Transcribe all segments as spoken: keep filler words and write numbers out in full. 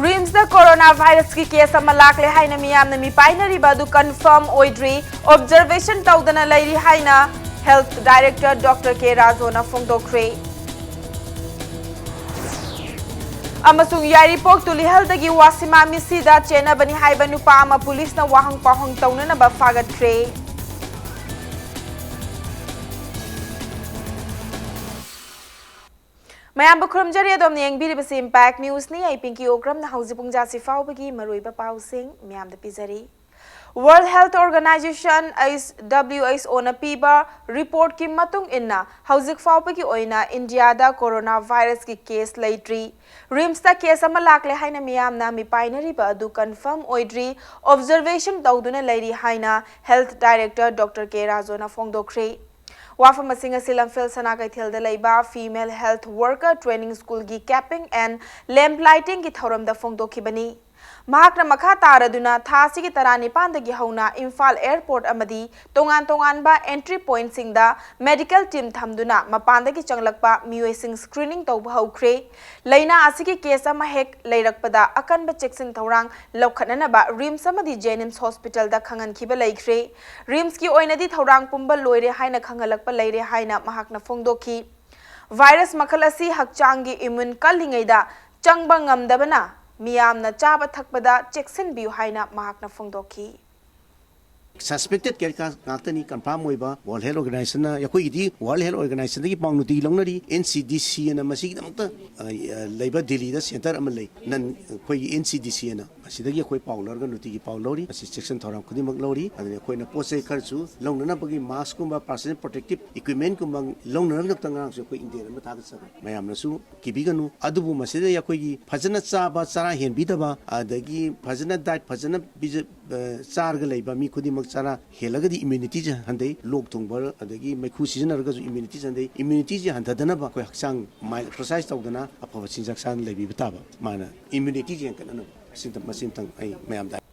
ꯔꯤꯝꯁꯇ corona ꯚꯥꯏꯔꯁꯀꯤ case ꯑꯃ ꯂꯥꯛꯂꯦ ꯍꯥꯏꯅ ꯃꯤꯌꯥꯝꯅ ꯃꯤꯄꯥꯏꯅꯔꯤꯕ ꯑꯗꯨ ꯀꯟꯐꯥꯔꯝ ꯑꯣꯏꯗ꯭ꯔꯤ, ꯑꯣꯕꯖꯔꯕꯦꯁꯟ ꯇꯧꯗꯅ ꯂꯩꯔꯤ ꯍꯥꯏꯅ ꯍꯦꯜꯊ ꯗꯥꯏꯔꯦꯛꯇꯔ ꯗꯣꯛꯇꯔ ꯀꯦ ꯔꯥꯖꯨꯅ ꯐꯣꯡꯗꯣꯛꯈ꯭ꯔꯦ꯫ ꯑꯃꯁꯨꯡ ꯌꯥꯏꯔꯤꯄꯣꯛ ꯇꯨꯂꯤꯍꯜꯗꯒꯤ ꯋꯥꯁꯤꯃꯥ ꯃꯤꯁꯤꯗ ꯆꯦꯟꯅꯕꯅꯤ ꯍꯥꯏꯕ ꯅꯨꯄꯥ ꯑꯃ ꯄꯨꯂꯤꯁꯅ ꯋꯥꯍꯪ ꯄꯥꯎꯍꯪ ꯇꯧꯅꯅꯕ ꯐꯥꯒꯠꯈ꯭ꯔꯦ꯫ ꯃꯌꯥꯝꯕꯨ ꯈꯨꯔꯨꯝꯖꯔꯤ, ꯑꯗꯣꯝꯅ ꯌꯦꯡꯕꯤꯔꯤꯕꯁꯤ ꯏꯝꯄꯦꯛ ꯅ꯭ꯌꯨꯁꯅꯤ꯫ ꯑꯩ ꯄꯤꯡꯀꯤ ꯑꯣꯀ꯭ꯔꯝꯅ ꯍꯧꯖꯤꯛ ꯄꯨꯡ ꯖꯥꯁꯤ ꯐꯥꯎꯕꯒꯤ ꯃꯔꯨꯑꯣꯏꯕ ꯄꯥꯎꯁꯤꯡ ꯃꯤꯌꯥꯝꯗ ꯄꯤꯖꯔꯤ꯫ ꯋꯥꯔꯜꯗ ꯍꯦꯜꯊ ꯑꯣꯔꯒꯅꯥꯏꯖꯦꯁꯟ, ꯗꯕ꯭ꯂꯤꯌꯨ ꯑꯩꯆ ꯑꯣꯅ ꯄꯤꯕ ꯔꯤꯄꯣꯔꯠꯀꯤ ꯃꯇꯨꯡ ꯏꯟꯅ, ꯍꯧꯖꯤꯛ ꯐꯥꯎꯕꯒꯤ ꯑꯣꯏꯅ ꯏꯟꯗꯤꯌꯥꯗ ꯀꯣꯔꯣꯅꯥ ꯚꯥꯏꯔꯁꯀꯤ ꯀꯦꯁ ꯂꯩꯇ꯭ꯔꯤ꯫ ꯔꯤꯝꯁꯇ ꯀꯦꯁ ꯑꯃ ꯂꯥꯛꯂꯦ ꯍꯥꯏꯅ ꯃꯤꯌꯥꯝꯅ ꯃꯤꯄꯥꯏꯅꯔꯤꯕ ꯑꯗꯨ ꯀꯟꯐꯥꯔꯝ ꯑꯣꯏꯗ꯭ꯔꯤ, ꯑꯣꯕꯖꯔꯕꯦꯁꯟ ꯇꯧꯗꯨꯅ ꯂꯩꯔꯤ ꯍꯥꯏꯅ ꯍꯦꯜꯊ ꯗꯥꯏꯔꯦꯛꯇꯔ ꯗꯣꯛꯇꯔ ꯀꯦ ꯔꯥꯖꯨꯅ ꯐꯣꯡꯗꯣꯛꯈ꯭ꯔꯦ꯫ ꯋꯥꯐꯝ ꯑꯁꯤꯡ ꯑꯁꯤ ꯂꯝꯐꯦꯜ ꯁꯅꯥ ꯀꯩꯊꯦꯜꯗ ꯂꯩꯕ ꯐꯤꯃꯦꯜ ꯍꯦꯜꯊ ꯋꯥꯔꯀꯔ ꯇ꯭ꯔꯦꯅꯤꯡ ꯁ꯭ꯀꯨꯜꯒꯤ ꯀꯦꯄꯤꯡ ꯑꯦꯟ ꯂꯦꯝꯞ ꯂꯥꯏꯇꯤꯡꯒꯤ ꯊꯧꯔꯝꯗ ꯐꯣꯡꯗꯣꯛꯈꯤꯕꯅꯤ꯫ ꯃꯍꯥꯛꯅ ꯃꯈꯥ ꯇꯥꯔꯗꯨꯅ ꯊꯥ ꯑꯁꯤꯒꯤ ꯇꯔꯥꯅꯤꯄꯥꯟꯗꯒꯤ ꯍꯧꯅ ꯏꯝꯐꯥꯜ ꯑꯦꯌꯔꯄꯣꯔꯠ ꯑꯃꯗꯤ ꯇꯣꯉꯥꯟ ꯇꯣꯉꯥꯟꯕ ꯑꯦꯟꯇ꯭ꯔꯤ ꯄꯣꯏꯟꯠꯁꯤꯡꯗ ꯃꯦꯗꯤꯀꯦꯜ ꯇꯤꯝ ꯊꯝꯗꯨꯅ ꯃꯄꯥꯟꯗꯒꯤ ꯆꯪꯂꯛꯄ ꯃꯤꯑꯣꯏꯁꯤꯡ ꯁ꯭ꯀ꯭ꯔꯤꯅꯤꯡ ꯇꯧꯕ ꯍꯧꯈ꯭ꯔꯦ꯫ ꯂꯥꯏꯅꯥ ꯑꯁꯤꯒꯤ ꯀꯦꯁ ꯑꯃ ꯍꯦꯛ ꯂꯩꯔꯛꯄꯗ ꯑꯀꯟꯕ ꯆꯦꯛꯁꯤꯟ ꯊꯧꯔꯥꯡ ꯂꯧꯈꯠꯅꯅꯕ ꯔꯤꯝꯁ ꯑꯃꯗꯤ ꯖꯦꯅꯤꯝꯁ ꯍꯣꯁꯄꯤꯇꯥꯜꯗ ꯈꯪꯍꯟꯈꯤꯕ ꯂꯩꯈ꯭ꯔꯦ꯫ ꯔꯤꯝꯁꯀꯤ ꯑꯣꯏꯅꯗꯤ ꯊꯧꯔꯥꯡ ꯄꯨꯝꯕ ꯂꯣꯏꯔꯦ ꯍꯥꯏꯅ ꯈꯪꯍꯜꯂꯛꯄ ꯂꯩꯔꯦ ꯍꯥꯏꯅ ꯃꯍꯥꯛꯅ ꯐꯣꯡꯗꯣꯛꯈꯤ꯫ ꯚꯥꯏꯔꯁ ꯃꯈꯜ ꯑꯁꯤ ꯍꯛꯆꯥꯡꯒꯤ ꯏꯃ꯭ꯌꯨꯟ ꯀꯜꯂꯤꯉꯩꯗ ꯆꯪꯕ ꯉꯝꯗꯕꯅ ꯃꯤꯌꯥꯝꯅ ꯆꯥꯕ ꯊꯛꯄꯗ ꯆꯦꯛꯁꯤꯟꯕꯤꯌꯨ ꯍꯥꯏꯅ ꯃꯍꯥꯛꯅ ꯐꯣꯡꯗꯣꯛꯈꯤ꯫ ꯁꯁꯄꯦꯛꯇꯦꯗ ꯀꯦꯁ ꯉꯥꯛꯇꯅꯤ ꯀꯟꯐꯥꯔꯝ ꯑꯣꯏꯕ꯫ ꯋꯥꯔꯜꯗ ꯍꯦꯜꯊ ꯑꯣꯔꯒꯅꯥꯏꯖꯦꯁꯟꯅ, ꯑꯩꯈꯣꯏꯒꯤꯗꯤ ꯋꯥꯔꯜꯗ ꯍꯦꯜꯊ ꯑꯣꯔꯒꯅꯥꯏꯖꯦꯁꯟꯗꯒꯤ ꯄꯥꯎ ꯅꯨꯡꯇꯤꯒꯤ ꯂꯧꯅꯔꯤ꯫ ꯑꯦꯟ ꯁꯤ ꯗꯤ ꯁꯤ ꯑꯅ ꯃꯁꯤꯒꯤꯗꯃꯛꯇ ꯑ, ꯑ, ꯂꯩꯕ ꯗꯤꯜꯂꯤꯗ ꯁꯦꯟꯇꯔ ꯑꯃ ꯂꯩ꯫ ꯅꯟ ꯑꯩꯈꯣꯏꯒꯤ ꯑꯦꯟ ꯁꯤ ꯗꯤ ꯁꯤ ꯑꯅ ꯃꯁꯤꯗꯒꯤ ꯑꯩꯈꯣꯏ ꯄꯥꯎ ꯂꯧꯔꯒ ꯅꯨꯡꯇꯤꯒꯤ ꯄꯥꯎ ꯂꯧꯔꯤ꯫ ꯃꯁꯤ ꯆꯦꯛꯁꯤꯟ ꯊꯧꯔꯥꯡ ꯈꯨꯗꯤꯡꯃꯛ ꯂꯧꯔꯤ꯫ ꯑꯗꯨꯅ ꯑꯩꯈꯣꯏꯅ ꯄꯣꯠ ꯆꯩ ꯈꯔꯁꯨ ꯂꯧꯅꯅꯕꯒꯤ ꯃꯥꯁꯀꯨꯝꯕ, ꯄꯥꯔꯁꯅꯦꯜ ꯄ꯭ꯔꯣꯇꯦꯛꯇꯤꯞ ꯏꯀ꯭ꯋꯤꯞꯃꯦꯟꯒꯨꯝꯕ ꯂꯧꯅꯅꯕꯒꯤꯗꯃꯛꯇ ꯉꯔꯥꯡꯁꯨ ꯑꯩꯈꯣꯏ ꯏꯟꯗꯤꯌꯥ ꯑꯃ ꯊꯥꯒꯠꯆꯕ꯫ ꯃꯌꯥꯝꯅꯁꯨ ꯀꯤꯕꯤꯒꯅꯨ꯫ ꯑꯗꯨꯕꯨ ꯃꯁꯤꯗ ꯑꯩꯈꯣꯏꯒꯤ ꯐꯖꯅ ꯆꯥꯕ, ꯆꯔꯥ ꯍꯦꯟꯕꯤꯗꯕ, ꯑꯗꯒꯤ ꯐꯖꯅ ꯗꯥꯏꯠ ꯐꯖꯅ ꯄꯤꯖ-, ꯑ, ꯆꯥꯔꯒ ꯂꯩꯕ ꯃꯤ ꯈꯨꯗꯤꯡꯃꯛ ꯆꯔꯥ ꯍꯦꯜꯂꯒꯗꯤ ꯏꯝꯌꯨꯅꯤꯇꯤꯁꯦ ꯍꯟꯊꯩ꯫ ꯂꯣꯛ ꯊꯨꯡꯕ ꯑꯗꯒꯤ ꯃꯩꯈꯨ ꯁꯤꯖꯤꯟꯅꯔꯒꯁꯨ ꯏꯝꯌꯨꯅꯤꯇꯤꯁꯦ ꯍꯟꯊꯩ꯫ ꯏꯝꯌꯨꯅꯤꯇꯤꯁꯦ ꯍꯟꯊꯗꯅꯕ ꯑꯩꯈꯣꯏ ꯍꯛꯆꯥꯡ ꯃꯥꯏꯜ ꯑꯦꯛꯁꯔꯁꯥꯏꯁ ꯇꯧꯗꯅ ꯑꯐꯕ ꯆꯤꯟꯖꯥꯛ ꯆꯥꯗꯅ ꯂꯩꯕꯤꯕ ꯇꯥꯕ꯫ ꯃꯥꯅ ꯏꯝꯌꯨꯅꯤꯇꯤꯁꯦ ꯍꯦꯟꯒꯠꯅꯅꯕ꯫ ꯑꯁꯤꯗ, ꯃꯁꯤꯃꯇꯪ ꯑꯩ ꯃꯌꯥꯝꯗ ꯍꯥꯏ꯫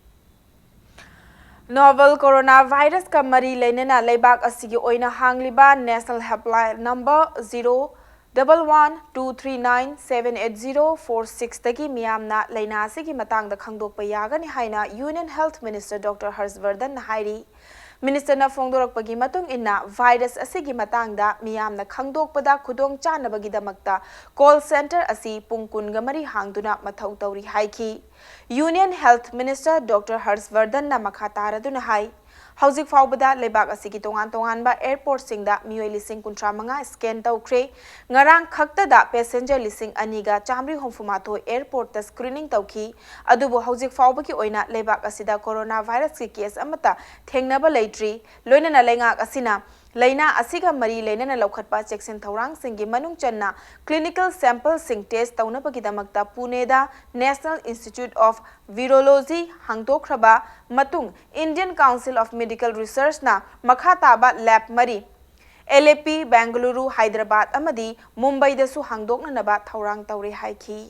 ꯅꯣꯚꯦꯜ ꯀꯣꯔꯣꯅꯥ ꯚꯥꯏꯔꯁꯀ ꯃꯔꯤ ꯂꯩꯅꯅ ꯂꯩꯕꯥꯛ ꯑꯁꯤꯒꯤ ꯑꯣꯏꯅ ꯍꯥꯡꯂꯤꯕ national helpline number zero Double one two three nine seven eight zero four six ꯇꯒꯤ ꯃꯤꯌꯥꯝꯅ ꯂꯥꯏꯅꯥ ꯑꯁꯤꯒꯤ ꯃꯇꯥꯡꯗ ꯈꯪꯗꯣꯛꯄ ꯌꯥꯒꯅꯤ ꯍꯥꯏꯅ Union Health Minister Doctor ꯍꯔꯁ ꯕꯔꯙꯟꯅ ꯍꯥꯏꯔꯤ꯫ ꯃꯤꯅꯤꯁꯇꯔꯅ ꯐꯣꯡꯗꯣꯔꯛꯄꯒꯤ ꯃꯇꯨꯡ ꯏꯟꯅ, ꯚꯥꯏꯔꯁ ꯑꯁꯤꯒꯤ ꯃꯇꯥꯡꯗ ꯃꯤꯌꯥꯝꯅ ꯈꯪꯗꯣꯛꯄꯗ ꯈꯨꯗꯣꯡ ꯆꯥꯅꯕꯒꯤꯗꯃꯛꯇ call centre ꯑꯁꯤ ꯄꯨꯡ ꯀꯨꯟꯒ ꯃꯔꯤ ꯍꯥꯡꯗꯨꯅ ꯃꯊꯧ ꯇꯧꯔꯤ ꯍꯥꯏꯈꯤ꯫ Union Health Minister Doctor ꯍꯔꯁ ꯕꯔꯙꯟꯅ ꯃꯈꯥ ꯇꯥꯔꯗꯨꯅ ꯍꯥꯏ, ꯍꯧꯖꯤꯛ ꯐꯥꯎꯕꯗ ꯂꯩꯕꯥꯛ ꯑꯁꯤꯒꯤ ꯇꯣꯉꯥꯟ ꯇꯣꯉꯥꯟꯕ airportꯁꯤꯡꯗ ꯃꯤꯑꯣꯏ ꯂꯤꯁꯤꯡ ꯀꯨꯟꯊ꯭ꯔꯥ ꯃꯉꯥ scan ꯇꯧꯈ꯭ꯔꯦ꯫ ꯉꯔꯥꯡ ꯈꯛꯇꯗ passenger ꯂꯤꯁꯤꯡ ꯑꯅꯤꯒ ꯆꯥꯃꯔꯤ ꯍꯨꯝꯐꯨ ꯃꯥꯊꯣꯏ airportꯇ screening ꯇꯧꯈꯤ꯫ ꯑꯗꯨꯕꯨ ꯍꯧꯖꯤꯛ ꯐꯥꯎꯕꯒꯤ ꯑꯣꯏꯅ ꯂꯩꯕꯥꯛ ꯑꯁꯤꯗ corona virusꯀꯤ case ꯑꯃꯠꯇ ꯊꯦꯡꯅꯕ ꯂꯩꯇ꯭ꯔꯤ꯫ ꯂꯣꯏꯅꯅ ꯂꯩꯉꯥꯛ ꯑꯁꯤꯅ ꯂꯥꯏꯅꯥ ꯑꯁꯤꯒ ꯃꯔꯤ ꯂꯩꯅꯅ ꯂꯧꯈꯠꯄ ꯆꯦꯛꯁꯤꯟ ꯊꯧꯔꯥꯡꯁꯤꯡꯒꯤ ꯃꯅꯨꯡ ꯆꯟꯅ clinical sampleꯁꯤꯡ test ꯇꯧꯅꯕꯒꯤꯗꯃꯛꯇ ꯄꯨꯅꯦꯗ National Institute of Virology ꯍꯥꯡꯗꯣꯛꯈ꯭ꯔꯕ ꯃꯇꯨꯡ, Indian Council of Medical Researchꯅ ꯃꯈꯥ ꯇꯥꯕ lab ꯃꯔꯤ, ꯑꯦꯜ ꯑꯦ ꯄꯤ, ꯕꯦꯡꯒꯂꯨꯔꯨ, ꯍꯥꯏꯗ꯭ꯔꯕꯥꯗ ꯑꯃꯗꯤ ꯃꯨꯝꯕꯩꯗꯁꯨ ꯍꯥꯡꯗꯣꯛꯅꯅꯕ ꯊꯧꯔꯥꯡ ꯇꯧꯔꯦ ꯍꯥꯏꯈꯤ꯫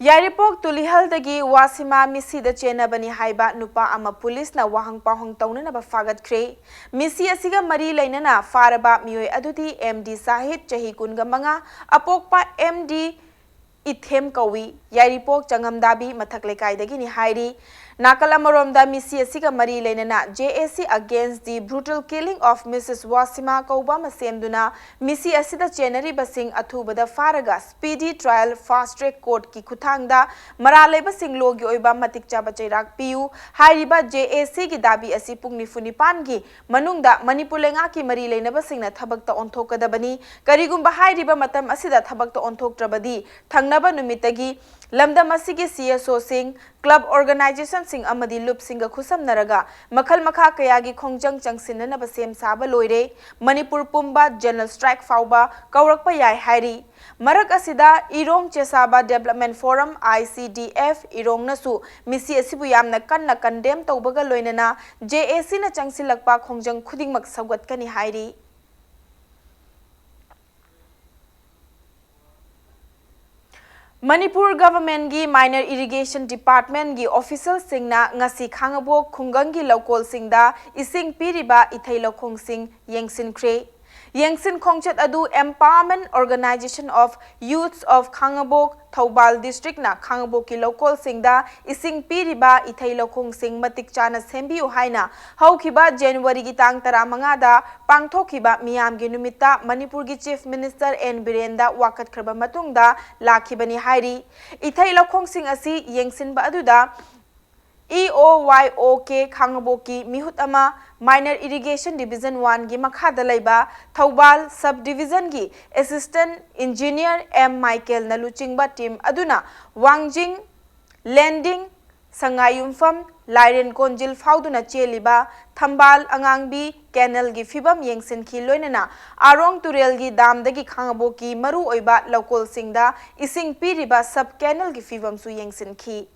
ꯌꯥꯏꯔꯤꯄꯣꯛ ꯇꯨꯂꯤꯍꯜꯗꯒꯤ ꯋꯥꯁꯤꯃꯥ ꯃꯤꯁꯤꯗ ꯆꯦꯟꯅꯕꯅꯤ ꯍꯥꯏꯕ ꯅꯨꯄꯥ ꯑꯃ ꯄꯨꯂꯤꯁꯅ ꯋꯥꯍꯪ ꯄꯥꯎꯍꯪ ꯇꯧꯅꯅꯕ ꯐꯥꯒꯠꯈ꯭ꯔꯦ꯫ ꯃꯤꯁꯤ ꯑꯁꯤꯒ ꯃꯔꯤ ꯂꯩꯅꯅ ꯐꯥꯔꯕ ꯃꯤꯑꯣꯏ ꯑꯗꯨꯗꯤ ꯑꯦꯝ ꯗꯤ ꯁꯥꯍꯤꯗ, ꯆꯍꯤ ꯀꯨꯟꯒ ꯃꯉꯥ, ꯑꯄꯣꯛꯄ ꯑꯦꯝ ꯗꯤ ꯏꯊꯦꯝ ꯀꯧꯏ, ꯌꯥꯏꯔꯤꯄꯣꯛ ꯆꯉꯝꯗꯥꯕꯤ ꯃꯊꯛ ꯂꯩꯀꯥꯏꯗꯒꯤꯅꯤ ꯍꯥꯏꯔꯤ꯫ ꯅꯥꯀꯜ ꯑꯃꯔꯣꯝꯗ ꯃꯤꯁꯤ ꯑꯁꯤꯒ ꯃꯔꯤ ꯂꯩꯅꯅ J A C Against the Brutal Killing of Missus Wasima ꯀꯧꯕ ꯑꯃ ꯁꯦꯝꯗꯨꯅ ꯃꯤꯁꯤ ꯑꯁꯤꯗ ꯆꯦꯟꯅꯔꯤꯕꯁꯤꯡ ꯑꯊꯨꯕꯗ ꯐꯥꯔꯒ speedy trial fast track courtꯀꯤ ꯈꯨꯠꯊꯥꯡꯗ ꯃꯔꯥꯜ ꯂꯩꯕꯁꯤꯡ ꯂꯣꯒꯤ ꯑꯣꯏꯕ ꯃꯇꯤꯛ ꯆꯥꯕ ꯆꯩꯔꯥꯛ ꯄꯤꯌꯨ ꯍꯥꯏꯔꯤꯕ J A Cꯒꯤ ꯗꯥꯕꯤ ꯑꯁꯤ ꯄꯨꯡ ꯅꯤꯐꯨ ꯅꯤꯄꯥꯟꯒꯤ ꯃꯅꯨꯡꯗ ꯃꯅꯤꯄꯨꯔ ꯂꯩꯉꯥꯛꯀꯤ ꯃꯔꯤ ꯂꯩꯅꯕꯁꯤꯡꯅ ꯊꯕꯛꯇ ꯑꯣꯟꯊꯣꯛꯀꯗꯕꯅꯤ꯫ ꯀꯔꯤꯒꯨꯝꯕ ꯍꯥꯏꯔꯤꯕ ꯃꯇꯝ ꯑꯁꯤꯗ ꯊꯕꯛꯇ ꯑꯣꯟꯊꯣꯛꯇ꯭ꯔꯕꯗꯤ ꯊꯪꯅꯕ ꯅꯨꯃꯤꯠꯇꯒꯤ ꯂꯝꯗꯝ ꯑꯁꯤꯒꯤ C S Oꯁꯤꯡ, club organizationꯁꯤꯡ ꯑꯃꯗꯤ ꯂꯨꯞꯁꯤꯡꯒ ꯈꯨꯠꯁꯝꯅꯔꯒ ꯃꯈꯜ ꯃꯈꯥ ꯀꯌꯥꯒꯤ ꯈꯣꯡꯖꯪ ꯆꯪꯁꯤꯟꯅꯅꯕ ꯁꯦꯝ ꯁꯥꯕ ꯂꯣꯏꯔꯦ꯫ ꯃꯅꯤꯄꯨꯔ ꯄꯨꯝꯕ general strike ꯐꯥꯎꯕ ꯀꯧꯔꯛꯄ ꯌꯥꯏ ꯍꯥꯏꯔꯤ꯫ ꯃꯔꯛ ꯑꯁꯤꯗ ꯏꯔꯣꯡ ꯆꯦꯁꯥꯕ Development Forum, I C D F, ꯏꯔꯣꯡꯅꯁꯨ ꯃꯤꯁꯤ ꯑꯁꯤꯕꯨ ꯌꯥꯝꯅ ꯀꯟꯅ condemn ꯇꯧꯕꯒ ꯂꯣꯏꯅꯅ J A Cꯅ ꯆꯪꯁꯤꯜꯂꯛꯄ ꯈꯣꯡꯖꯪ ꯈꯨꯗꯤꯡꯃꯛ ꯁꯧꯒꯠꯀꯅꯤ ꯍꯥꯏꯔꯤ꯫ ꯃꯅꯤꯄꯨꯔ ꯒꯚꯔꯟꯃꯦꯟꯠꯀꯤ ꯃꯥꯏꯅꯔ ꯏꯔꯤꯒꯦꯁꯟ ꯗꯤꯄꯥꯔꯠꯃꯦꯟꯠꯀꯤ ꯑꯣꯐꯤꯁꯤꯌꯦꯜꯁꯤꯡꯅ ꯉꯁꯤ ꯈꯥꯉꯕꯣꯛ ꯈꯨꯡꯒꯪꯒꯤ ꯂꯧꯀꯣꯜꯁꯤꯡꯗ ꯏꯁꯤꯡ ꯄꯤꯔꯤꯕ ꯏꯊꯩ ꯂꯧꯈꯣꯡꯁꯤꯡ ꯌꯦꯡꯁꯤꯟꯈ꯭ꯔꯦ꯫ ꯌꯦꯡꯁꯤꯟ ꯈꯣꯡꯆꯠ ꯑꯗꯨ Empowerment Organisation of Youths of ꯈꯥꯉꯕꯣꯛ, ꯊꯧꯕꯥꯜ ꯗꯤꯁꯇ꯭ꯔꯤꯛꯅ ꯈꯥꯉꯕꯣꯛꯀꯤ ꯂꯧꯀꯣꯜꯁꯤꯡꯗ ꯏꯁꯤꯡ ꯄꯤꯔꯤꯕ ꯏꯊꯩ ꯂꯧꯈꯣꯡꯁꯤꯡ ꯃꯇꯤꯛ ꯆꯥꯅ ꯁꯦꯝꯕꯤꯌꯨ ꯍꯥꯏꯅ ꯍꯧꯈꯤꯕ ꯖꯅꯋꯥꯔꯤꯒꯤ ꯇꯥꯡ ꯇꯔꯥꯃꯉꯥꯗ ꯄꯥꯡꯊꯣꯛꯈꯤꯕ ꯃꯤꯌꯥꯝꯒꯤ ꯅꯨꯃꯤꯠꯇ ꯃꯅꯤꯄꯨꯔꯒꯤ ꯆꯤꯐ ꯃꯤꯅꯤꯁꯇꯔ ꯑꯦꯟ ꯕꯤꯔꯦꯟꯗ ꯋꯥꯀꯠꯈ꯭ꯔꯕ ꯃꯇꯨꯡꯗ ꯂꯥꯛꯈꯤꯕꯅꯤ ꯍꯥꯏꯔꯤ꯫ ꯏꯊꯩ ꯂꯧꯈꯣꯡꯁꯤꯡ ꯑꯁꯤ ꯌꯦꯡꯁꯤꯟꯕ ꯑꯗꯨꯗ E O Y O K ꯈꯥꯉꯕꯣꯛꯀꯤ ꯃꯤꯍꯨꯠ ꯑꯃ, ꯃꯥꯏꯅꯔ ꯏꯔꯤꯒꯦꯁꯟ ꯗꯤꯕꯤꯖꯟ ꯋꯥꯟꯒꯤ ꯃꯈꯥꯗ ꯂꯩꯕ ꯊꯧꯕꯥꯜ ꯁꯕ ꯗꯤꯕꯤꯖꯟꯒꯤ ꯑꯦꯁꯤꯁꯇꯦꯟꯠ ꯏꯟꯖꯤꯅꯤꯌꯔ ꯑꯦꯝ ꯃꯥꯏꯀꯦꯜꯅ ꯂꯨꯆꯤꯡꯕ ꯇꯤꯝ ꯑꯗꯨꯅ ꯋꯥꯡꯖꯤꯡ, ꯂꯦꯟꯗꯤꯡ, ꯁꯉꯥꯏꯌꯨꯝꯐꯝ, ꯂꯥꯏꯔꯦꯟ ꯀꯣꯟꯖꯤꯜ ꯐꯥꯎꯗꯨꯅ ꯆꯦꯜꯂꯤꯕ ꯊꯝꯕꯥꯜ ꯑꯉꯥꯡꯕꯤ ꯀꯦꯅꯦꯜꯒꯤ ꯐꯤꯕꯝ ꯌꯦꯡꯁꯤꯟꯈꯤ, ꯂꯣꯏꯅꯅ ꯑꯥꯔꯣꯡ ꯇꯨꯔꯦꯜꯒꯤ ꯗꯥꯝꯗꯒꯤ ꯈꯥꯉꯕꯣꯛꯀꯤ ꯃꯔꯨꯑꯣꯏꯕ ꯂꯧꯀꯣꯜꯁꯤꯡꯗ ꯏꯁꯤꯡ ꯄꯤꯔꯤꯕ ꯁꯕ ꯀꯦꯅꯦꯜꯒꯤ ꯐꯤꯕꯝꯁꯨ ꯌꯦꯡꯁꯤꯟꯈꯤ꯫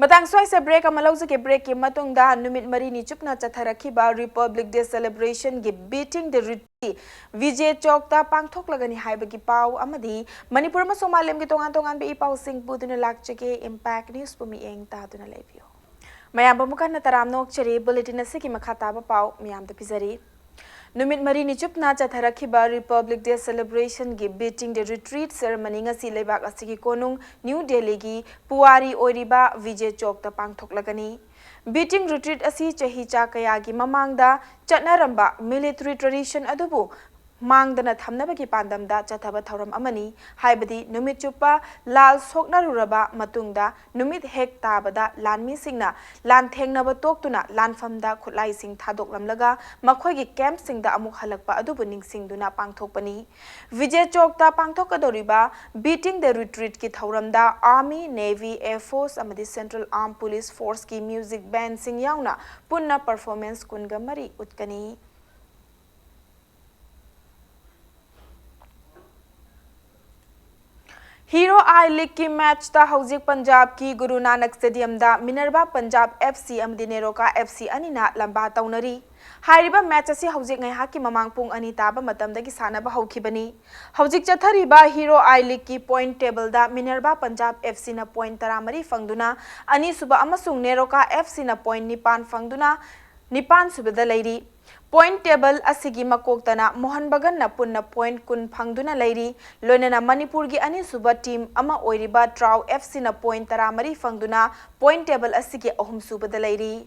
ꯃꯇꯥꯡ ꯁ꯭ꯋꯥꯏꯁꯦ ꯕ꯭ꯔꯦꯛ ꯑꯃ ꯂꯧꯖꯒꯦ꯫ ꯕ꯭ꯔꯦꯛꯀꯤ ꯃꯇꯨꯡꯗ ꯅꯨꯃꯤꯠ ꯃꯔꯤꯅꯤ ꯆꯨꯞꯅ ꯆꯠꯊꯔꯛꯈꯤꯕ ꯔꯤꯄꯕ꯭ꯂꯤꯛ ꯗꯦ ꯁꯦꯂꯦꯕ꯭ꯔꯦꯁꯟꯒꯤ ꯕꯤꯇꯤꯡ ꯗ ꯔꯤꯇ꯭ꯔꯤꯠ ꯚꯤꯖꯦ ꯆꯧꯛꯇ ꯄꯥꯡꯊꯣꯛꯂꯒꯅꯤ ꯍꯥꯏꯕꯒꯤ ꯄꯥꯎ ꯑꯃꯗꯤ ꯃꯅꯤꯄꯨꯔ ꯑꯃꯁꯨꯡ ꯃꯥꯂꯦꯝꯒꯤ ꯇꯣꯉꯥꯟ ꯇꯣꯉꯥꯟꯕ ꯏ ꯄꯥꯎꯁꯤꯡ ꯄꯨꯗꯨꯅ ꯂꯥꯛꯆꯒꯦ꯫ ꯏꯝꯄꯦꯛ ꯅ꯭ꯌꯨꯁꯄꯨ ꯃꯤꯠꯌꯦꯡ ꯇꯥꯗꯨꯅ ꯂꯩꯕꯤꯌꯨ꯫ ꯃꯌꯥꯝꯕꯨ ꯑꯃꯨꯛ ꯍꯟꯅ ꯇꯔꯥꯝꯅ ꯑꯣꯛꯆꯔꯤ꯫ ꯕꯨꯂꯦꯇꯤꯟ ꯑꯁꯤꯒꯤ ꯃꯈꯥ ꯇꯥꯕ ꯄꯥꯎ ꯃꯌꯥꯝꯗ ꯄꯤꯖꯔꯤ꯫ ꯅꯨꯃꯤꯠ ꯃꯔꯤꯅꯤ ꯆꯨꯞꯅ ꯆꯠꯊꯔꯛꯈꯤꯕ ꯔꯤꯄꯕ꯭ꯂꯤꯛ ꯗꯦ ꯁꯦꯂꯦꯕ꯭ꯔꯦꯁꯟꯒꯤ ꯕꯤꯇꯤꯡ ꯗ ꯔꯤꯇ꯭ꯔꯤꯠ ꯁꯦꯔꯦꯃꯅꯤ ꯉꯁꯤ ꯂꯩꯕꯥꯛ ꯑꯁꯤꯒꯤ ꯀꯣꯅꯨꯡ ꯅ꯭ꯌꯨ ꯗꯦꯜꯂꯤꯒꯤ ꯄꯨꯋꯥꯔꯤ ꯑꯣꯏꯔꯤꯕ ꯚꯤꯖꯦ ꯆꯧꯛꯇ ꯄꯥꯡꯊꯣꯛꯂꯒꯅꯤ꯫ ꯕꯤꯇꯤꯡ ꯔꯤꯇ꯭ꯔꯤꯠ ꯑꯁꯤ ꯆꯍꯤ ꯆꯥ ꯀꯌꯥꯒꯤ ꯃꯃꯥꯡꯗ ꯆꯠꯅꯔꯝꯕ ꯃꯤꯂꯤꯇꯔꯤ ꯇ꯭ꯔꯦꯗꯤꯁꯟ ꯑꯗꯨꯕꯨ ꯃꯥꯡꯗꯅ ꯊꯝꯅꯕꯒꯤ ꯄꯥꯟꯗꯝꯗ ꯆꯠꯊꯕ ꯊꯧꯔꯝ ꯑꯃꯅꯤ꯫ ꯍꯥꯏꯕꯗꯤ ꯅꯨꯃꯤꯠ ꯆꯨꯞꯄ ꯂꯥꯜ ꯁꯣꯛꯅꯔꯨꯔꯕ ꯃꯇꯨꯡꯗ ꯅꯨꯃꯤꯠ ꯍꯦꯛ ꯇꯥꯕꯗ ꯂꯥꯟꯃꯤꯁꯤꯡꯅ ꯂꯥꯟꯊꯦꯡꯅꯕ ꯇꯣꯛꯇꯨꯅ ꯂꯥꯟꯐꯝꯗ ꯈꯨꯠꯂꯥꯏꯁꯤꯡ ꯊꯥꯗꯣꯛꯂꯝꯂꯒ ꯃꯈꯣꯏꯒꯤ ꯀꯦꯝꯞꯁꯤꯡꯗ ꯑꯃꯨꯛ ꯍꯜꯂꯛꯄ ꯑꯗꯨꯕꯨ ꯅꯤꯡꯁꯤꯡꯗꯨꯅ ꯄꯥꯡꯊꯣꯛꯄꯅꯤ꯫ ꯚꯤꯖꯦ ꯆꯧꯛꯇ ꯄꯥꯡꯊꯣꯛꯀꯗꯧꯔꯤꯕ ꯕꯤꯇꯤꯡ ꯗ ꯔꯤꯇ꯭ꯔꯤꯠꯀꯤ ꯊꯧꯔꯝꯗ ꯑꯥꯔꯃꯤ, ꯅꯦꯚꯤ, ꯑꯦꯌꯔ ꯐꯣꯔꯁ ꯑꯃꯗꯤ ꯁꯦꯟꯇ꯭ꯔꯦꯜ ꯑꯥꯔꯝ ꯄꯨꯂꯤꯁ ꯐꯣꯔꯁꯀꯤ ꯃ꯭ꯌꯨꯖꯤꯛ ꯕꯦꯟꯁꯤꯡ ꯌꯥꯎꯅ ꯄꯨꯟꯅ ꯄꯔꯐꯣꯔꯃꯦꯟꯁ ꯀꯨꯟꯒ ꯃꯔꯤ ꯎꯠꯀꯅꯤ꯫ Hero I Leagueꯀꯤ matchꯇ ꯍꯧꯖꯤꯛ ꯄꯟꯖꯥꯕꯀꯤ ꯒꯨꯔꯨ ꯅꯥꯅꯛ Stadiumꯗ Minerva Punjab FC ꯑꯃꯗꯤ Neroka FC ꯑꯅꯤꯅ ꯂꯝꯕꯥ ꯇꯧꯅꯔꯤ꯫ ꯍꯥꯏꯔꯤꯕ match ꯑꯁꯤ ꯍꯧꯖꯤꯛ ꯉꯥꯏꯍꯥꯛꯀꯤ ꯃꯃꯥꯡ ꯄꯨꯡ ꯑꯅꯤ ꯇꯥꯕ ꯃꯇꯝꯗꯒꯤ ꯁꯥꯟꯅꯕ ꯍꯧꯈꯤꯕꯅꯤ꯫ ꯍꯧꯖꯤꯛ ꯆꯠꯊꯔꯤꯕ Hero I Leagueꯀꯤ point tableꯗ Minerva Punjab FCꯅ point ꯇꯔꯥꯃꯔꯤ ꯐꯪꯗꯨꯅ ꯑꯅꯤꯁꯨꯕ ꯑꯃꯁꯨꯡ Neroka FCꯅ point ꯅꯤꯄꯥꯟ ꯐꯪꯗꯨꯅ ꯅꯤꯄꯥꯟ ꯁꯨꯕꯗ ꯂꯩꯔꯤ꯫ Point table ꯑꯁꯤꯒꯤ ꯃꯀꯣꯛꯇꯅ ꯃꯣꯍꯟ ꯕꯒꯟꯅ ꯄꯨꯟꯅ point ꯀꯨꯟ ꯐꯪꯗꯨꯅ ꯂꯩꯔꯤ꯫ ꯂꯣꯏꯅꯅ ꯃꯅꯤꯄꯨꯔꯒꯤ ꯑꯅꯤꯁꯨꯕ team ꯑꯃ ꯑꯣꯏꯔꯤꯕ Trao FCꯅ point ꯇꯔꯥꯃꯔꯤ ꯐꯪꯗꯨꯅ point table ꯑꯁꯤꯒꯤ ꯑꯍꯨꯝꯁꯨꯕꯗ ꯂꯩꯔꯤ꯫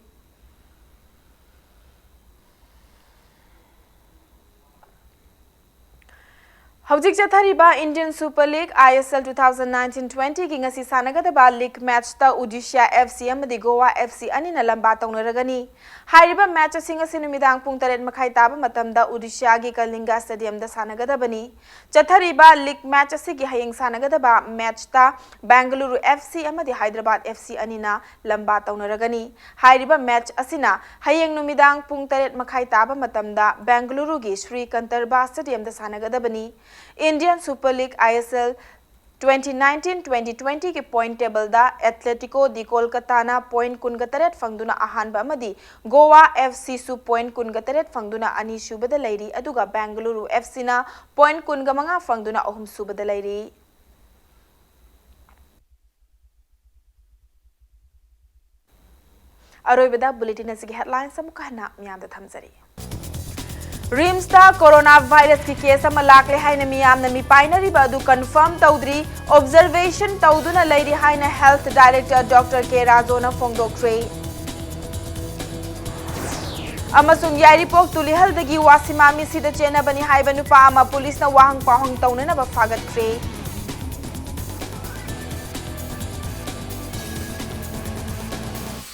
ꯍꯧꯖꯤꯛ ꯆꯠꯊꯔꯤꯕ Indian Super League, ISL, two thousand nineteen twentyꯒꯤ ꯉꯁꯤ ꯁꯥꯟꯅꯒꯗꯕ league matchꯇ Odisha FC ꯑꯃꯗꯤ Goa FC ꯑꯅꯤꯅ ꯂꯝꯕꯥ ꯇꯧꯅꯔꯒꯅꯤ꯫ ꯍꯥꯏꯔꯤꯕ match ꯑꯁꯤ ꯉꯁꯤ ꯅꯨꯃꯤꯗꯥꯡ ꯄꯨꯡ ꯇꯔꯦꯠ ꯃꯈꯥꯏ ꯇꯥꯕ ꯃꯇꯝꯗ Odishaꯒꯤ Kalinga Stadiumꯗ ꯁꯥꯟꯅꯒꯗꯕꯅꯤ꯫ ꯆꯠꯊꯔꯤꯕ league match ꯑꯁꯤꯒꯤ ꯍꯌꯦꯡ ꯁꯥꯟꯅꯒꯗꯕ matchꯇ Bengaluru FC ꯑꯃꯗꯤ Hyderabad FC ꯑꯅꯤꯅ ꯂꯝꯕꯥ ꯇꯧꯅꯔꯒꯅꯤ꯫ ꯍꯥꯏꯔꯤꯕ match ꯑꯁꯤꯅ ꯍꯌꯦꯡ ꯅꯨꯃꯤꯗꯥꯡ ꯄꯨꯡ ꯇꯔꯦꯠ ꯃꯈꯥꯏ ꯇꯥꯕ ꯃꯇꯝꯗ Bengaluruꯒꯤ Shree Kantarba Stadiumꯗ ꯁꯥꯟꯅꯒꯗꯕꯅꯤ꯫ Indian Super League, ISL, twenty nineteen twenty twentyꯒꯤ point tableꯗ Atletico de Kolkataꯅ point ꯀꯨꯟꯒ ꯇꯔꯦꯠ ꯐꯪꯗꯨꯅ ꯑꯍꯥꯟꯕ ꯑꯃꯗꯤ Goa FCꯁꯨ point ꯀꯨꯟꯒ ꯇꯔꯦꯠ ꯐꯪꯗꯨꯅ ꯑꯅꯤꯁꯨꯕꯗ ꯂꯩꯔꯤ, ꯑꯗꯨꯒ Bengaluru FCꯅ point ꯀꯨꯟꯒ ꯃꯉꯥ ꯐꯪꯗꯨꯅ ꯑꯍꯨꯝꯁꯨꯕꯗ ꯂꯩꯔꯤ꯫ ꯑꯔꯣꯏꯕꯗ bulletin ꯑꯁꯤꯒꯤ headlines ꯑꯃꯨꯛꯀ ꯍꯟꯅ ꯃꯤꯌꯥꯝꯗ ꯊꯝꯖꯔꯤ꯫ RIMSꯇ corona virusꯀꯤ case ꯑꯃ ꯂꯥꯛꯂꯦ ꯍꯥꯏꯅ ꯃꯤꯌꯥꯝꯅ ꯃꯤꯄꯥꯏꯅꯔꯤꯕ ꯑꯗꯨ confirm ꯇꯧꯗ꯭ꯔꯤ, observation ꯇꯧꯗꯨꯅ ꯂꯩꯔꯤ ꯍꯥꯏꯅ Health Director Doctor K ꯔꯥꯖꯣꯅ ꯐꯣꯡꯗꯣꯛꯈ꯭ꯔꯦ꯫ ꯑꯃꯁꯨꯡ ꯌꯥꯏꯔꯤꯄꯣꯛ ꯇꯨꯂꯤꯍꯜꯗꯒꯤ ꯋꯥꯁꯤꯃꯥ ꯃꯤꯁꯤꯗ ꯆꯦꯟꯅꯕꯅꯤ ꯍꯥꯏꯕ ꯅꯨꯄꯥ ꯑꯃ ꯄꯨꯂꯤꯁꯅ ꯋꯥꯍꯪ ꯄꯥꯎꯍꯪ ꯇꯧꯅꯅꯕ ꯐꯥꯒꯠꯈ꯭ꯔꯦ꯫